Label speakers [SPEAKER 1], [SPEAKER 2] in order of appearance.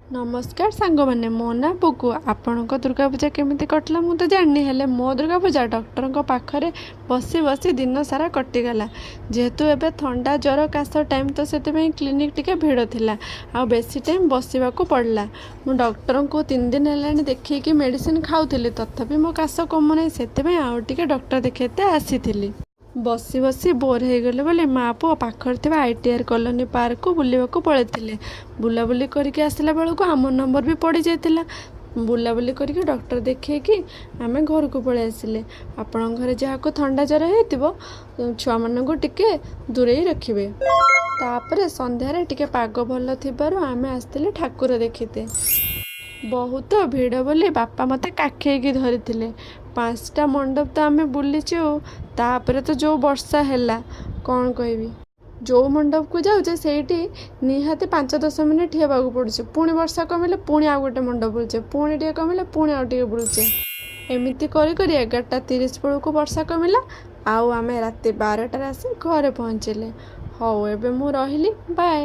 [SPEAKER 1] ନମସ୍କାର ସାଙ୍ଗମାନେ, ମୋ ନାଁ ବୁକୁ। ଆପଣଙ୍କ ଦୁର୍ଗା ପୂଜା କେମିତି କଟିଲା ମୁଁ ତ ଜାଣିନି, ହେଲେ ମୋ ଦୁର୍ଗା ପୂଜା ଡକ୍ଟରଙ୍କ ପାଖରେ ବସି ବସି ଦିନ ସାରା କଟିଗଲା। ଯେହେତୁ ଏବେ ଥଣ୍ଡା, ଜ୍ୱର, କାଶ ଟାଇମ୍, ତ ସେଥିପାଇଁ କ୍ଲିନିକ୍ ଟିକେ ଭିଡ଼ ଥିଲା ଆଉ ବେଶୀ ଟାଇମ୍ ବସିବାକୁ ପଡ଼ିଲା। ମୁଁ ଡକ୍ଟରଙ୍କୁ 3 ଦିନ ହେଲାଣି ଦେଖେଇକି ମେଡ଼ିସିନ ଖାଉଥିଲି, ତଥାପି ମୋ କାଶ କମୁନାହିଁ। ସେଥିପାଇଁ ଆଉ ଟିକେ ଡକ୍ଟର ଦେଖେଇତେ ଆସିଥିଲି। ବସି ବସି ବୋର୍ ହେଇଗଲେ ବୋଲି ମା ପୁଅ ପାଖରେ ଥିବା ଆଇଟିଆର୍ କଲୋନୀ ପାର୍କକୁ ବୁଲିବାକୁ ପଳେଇଥିଲେ। ବୁଲାବୁଲି କରିକି ଆସିଲା ବେଳକୁ ଆମ ନମ୍ବର ବି ପଡ଼ିଯାଇଥିଲା। ବୁଲାବୁଲି କରିକି, ଡକ୍ଟର ଦେଖେଇକି ଆମେ ଘରକୁ ପଳେଇ ଆସିଲେ। ଆପଣଙ୍କ ଘରେ ଯାହାକୁ ଥଣ୍ଡା ଜ୍ୱର ହେଇଥିବ, ଛୁଆମାନଙ୍କୁ ଟିକେ ଦୂରେଇ ରଖିବେ। ତାପରେ ସନ୍ଧ୍ୟାରେ ଟିକେ ପାଗ ଭଲ ଥିବାରୁ ଆମେ ଆସିଥିଲେ ଠାକୁର ଦେଖିତେ। ବହୁତ ଭିଡ଼ ବୋଲି ବାପା ମୋତେ କାଖେଇକି ଧରିଥିଲେ। ପାଞ୍ଚଟା ମଣ୍ଡପ ତ ଆମେ ବୁଲିଛୁ। ତାପରେ ତ ଯେଉଁ ବର୍ଷା ହେଲା, କ'ଣ କହିବି? ଯେଉଁ ମଣ୍ଡପକୁ ଯାଉଛେ, ସେଇଠି ନିହାତି 5-10 ମିନିଟ୍ ଠିଆ ହେବାକୁ ପଡ଼ୁଛି। ପୁଣି ବର୍ଷା କମିଲେ ପୁଣି ଆଉ ଗୋଟେ ମଣ୍ଡପ ବୁଲୁଛେ, ପୁଣି ଟିକେ କମିଲେ ପୁଣି ଆଉ ଟିକେ ବୁଲୁଛେ। ଏମିତି କରି କରି 11:30 ବେଳକୁ ବର୍ଷା କମିଲା ଆଉ ଆମେ ରାତି 12ଟାରେ ଆସି ଘରେ ପହଞ୍ଚିଲେ। ହଉ, ଏବେ ମୁଁ ରହିଲି, ବାଏ।